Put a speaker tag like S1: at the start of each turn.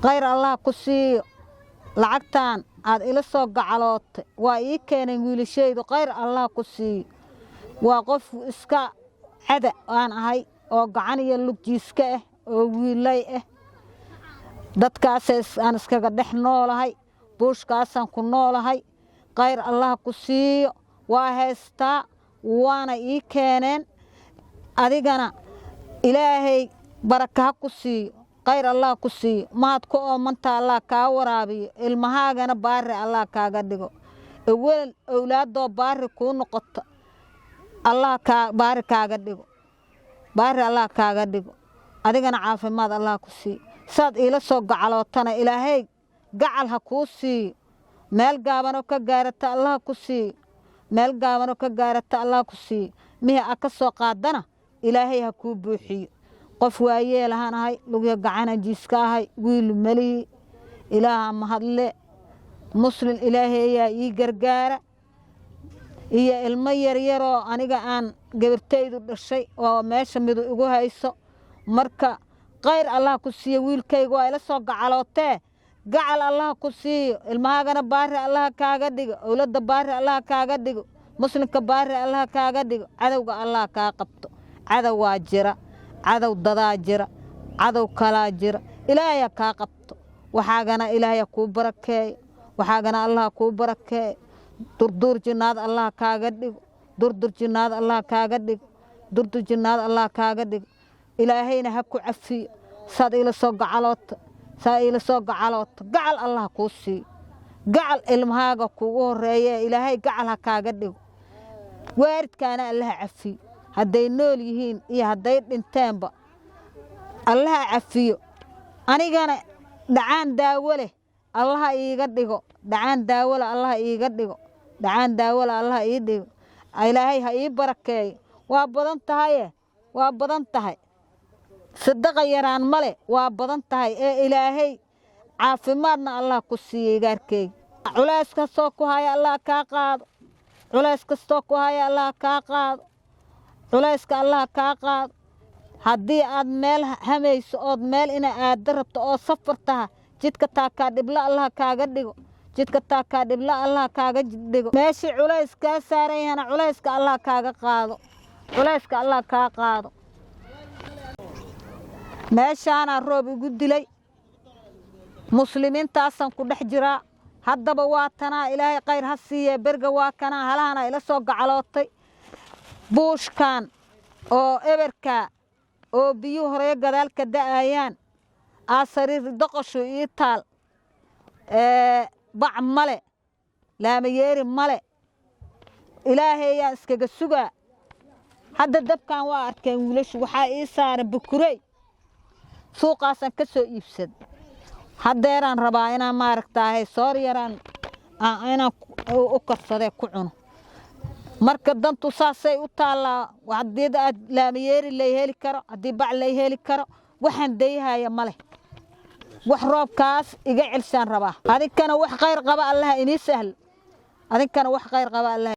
S1: Khayr Allah ku siiyo. Lacagtan aad ila soo gacalootay waa ii keeneen wiilashaydu. Khayr Allah ku siiyo. Waa qof iska cada aan ahay oo gacan iyo lugjiiska ah oo wiilay ah. Dadkaas aan iskaga dhex noolahay, buushkaasaan ku noolahay. Khayr Allah ku siiyo. Waa haystaa, waana ii keeneen. Adigana Ilaahay baraka ha ku siiyo. Khayr Allah ku siiyo. Mahad ku oomanta Allah kaa waraabiyo. Ilmahaagana baari Allah kaaga dhigo. Awalan owlaadoo baari kuu noqota Allah kaa baari kaaga dhigo. Baari Allah kaaga dhigo. Adigana caafimaad Allah ku siiyo. Saad iila soo gacalootana Ilaahay gacal ha kuu siiyo. Meel gaabanoo ka gaarata Allah ku siiyo. Meel gaabanoo ka gaarata Allah ku siiyo. Mihi a ka soo qaadana Ilaahay ha kuu buuxiyo. Qof waayeelahaan ahay, lugya gacana jiiska ahay, wiil malihi. Ilaaha mahadle, Muslim Ilaahay ayaa ii gargaara iyo ilmo yaryaroo aniga aan gabartaydu dhashay oo meesha midu igu hayso. Marka khayr Allah ku siiyo. Wiilkayga waa ila soo gacalootee, gacal Allah ku siiyo. Ilmahaagana baari Allah kaaga dhigo. Owladda baari Allah kaaga dhigo. Muslimka baari Allah kaaga dhigo. Cadowga Allah kaa qabto. Cadow waa jira, cadow dadaa jira, cadow kalaa jira. Ilaahaya kaa qabto. Waxaagana Ilaahaya kuu barakeeyo. Waxaagana Allah kuu barakeeyo. Durduur jinnaad Allah kaaga dhigo. Durdur jinnaad Allah kaaga dhigo. Durdur jinnaad Allah kaaga dhigo. Ilaahayna ha ku cafiyo. Saad iila soo gacaloota, saa iila soo gacaloota, gacal Allah kuu siiyo. Gacal ilmahaaga kuugu horeeye Ilaahay gacal ha kaaga dhigo. Waaridkaana Allaha cafiyo, hadday nool yihiin iyo hadday dhinteenba Allaha cafiyo. Anigana dhacaan daawo leh Allaha iiga dhigo. Dhacaan daawo leh Allaha iiga dhigo. Dhacaan daawo leh Allaha ii dhigo. Ilaahay ha ii barakeeyo. Waa badan tahaye, waa badan tahay. Sadaqa yaraan male, waa badan tahay. Ee Ilaahay caafimaadna Allah ku siiyey gaarkeyga. Culays kastoo ku haya Allah kaa qaado. Culays kastoo ku haya Allah kaa qaado. Culayska Allah kaa qaado. Haddii aad meel hamayso ood meel ina aado rabto oo safar taha, jidka taakaa dhiblo Allah kaaga dhigo. Jidka taakaa dhiblo Allah kaaga dhigo. Meeshii culays kaa saaran yahana culayska Allah kaaga qaado. Culayska Allah kaa qaado. Meeshaanaa roob igu dilay. Muslimiintaasaan ku dhex jiraa. Haddaba waa tanaa. Ilaahay khayr ha siiyee. Berga waa kanaa, halahana ila soo gacalootay. Buushkan oo eberkaa oo biyuhu horeye gadaal ka da'ayaan aa sariir doqoshu ii taal. Bac male, laamayeeri male. Ilaahayaan iskaga sugaa. Hadda dabkan waa arkeen wiilashu. Waxaa ii saaran bukurey, suuqaasaan ka soo iibsad. Haddeeraan rabaa inaan maaragtaahay soor yaraan inaan u karsadee ku cuno. Marka dantu saasay u taallaa. Haddii aad laamayeeri lay heli karo, haddii bac lay heli karo, waxaan dayhaya ma leh. Wax roobkaas iga celshaan rabaa. Adinkana wax khayr qaba Allaha inii sahlo. Adinkana wax khayr qaba Allaha.